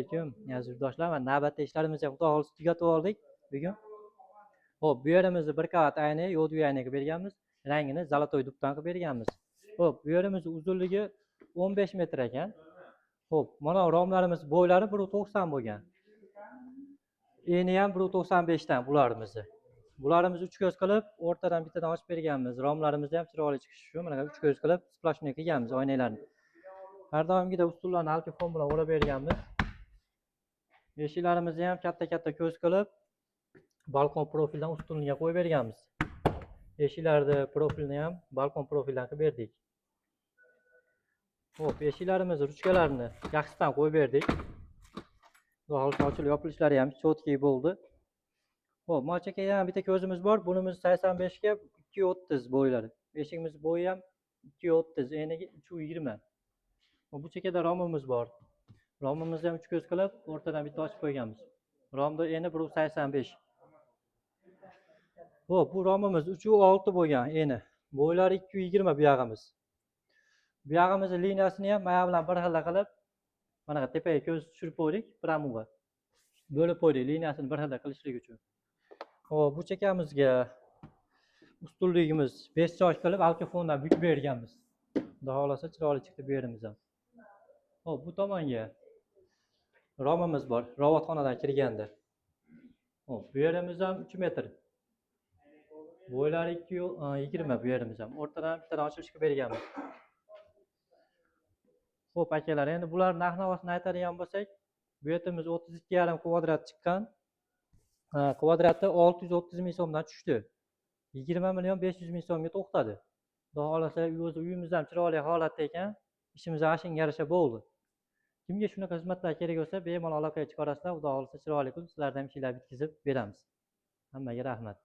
Alaykum, aziz yurtdoshlar. Mana navbatda ishlarimizni ham, xudo xohlasa, tugatib oldik bugun. Xo'p, bu yerimizni bir qavat ayni, yo'l ayni qilib berganmiz. Rangini золотой dubdan qilib berganmiz. Xo'p, bu yerimiz uzunligi 15 metr ekan. Xo'p, mana romlarimiz bo'ylari 1.90 bo'lgan. Eni ham 1.95 dan bularimizni. Bularimizni uch ko'z qilib, o'rtadan bittadan ochib berganmiz. Romlarimizni ham chiroyli chiqishi uchun mana uch ko'z qilib сплошной qilganmiz oynalarni. Har doimgidek ustunlarni alkafon bilan o'rab berganmiz. Eshiklarimizni ham katta-katta ko'z qilib, balkon profildan ustunga qo'yib berganmiz. Eshiklarni profilini ham balkon profildan qilib berdik. Xo'p, eshiklarimizni ruchkalarini yaxshisidan qo'yib berdik. Xudo xohlasa, ochilib yopilishlari ham чёткий bo'ldi. Xo'p, mochakada ham bitta ko'zimiz bor. Bunimiz 85 ga 2.30 bo'ylari. Eshigimiz bo'yi ham 2.30, eniga 3.20. Bu chekada romimiz bor. Romimizni ham uch ko'z qilib, o'rtadan bitta ochib qo'yganmiz. Romda eni 1.85. Xo'p, bu romimiz 3.6 bo'lgan eni. Bo'ylari 2.20 bu yog'imiz. Bu yog'imizni liniyasini ham mana bilan bir xil qilib, mana tepaga ko'z tushirib qo'ydik, прямой. Bo'lib qo'ydik liniyasini bir xilda qilishlik uchun. Xo'p, bu chekamizga ustunligimiz 5 chosh qilib alkafondan bukib berganmiz. Xudo xohlasa, chiroyli chiqdi bu yerimiz ham. Xo'p, bu tomonga romimiz bor, robotxonadan kirganda. Xo'p, bu yerimiz ham 3 metr. Bo'ylari 2.20 bu yerimiz ham. O'rtadan bittadan ochilish qilib berganmiz. Xo'p, akalar, endi bular narx-navosini aytadigan bo'lsak, bu yerimiz 32,5 kvadrat chiqqan. Kvadrati 630 ming so'mdan tushdi. 20 million 500 ming so'mga to'xtadi. Xudo xohlasa, o'zi uyimiz ham chiroyli holatda ekan. Ishimiz ham shunga yarasha bo'ldi. Kimga shunaqa xizmatlar kerak bo'lsa, bemalol aloqaga chiqarasizlar. Xudo xohlasa, chiroyli qilib sizlardan ham ishlar bitkazib beramiz. Hammaga rahmat.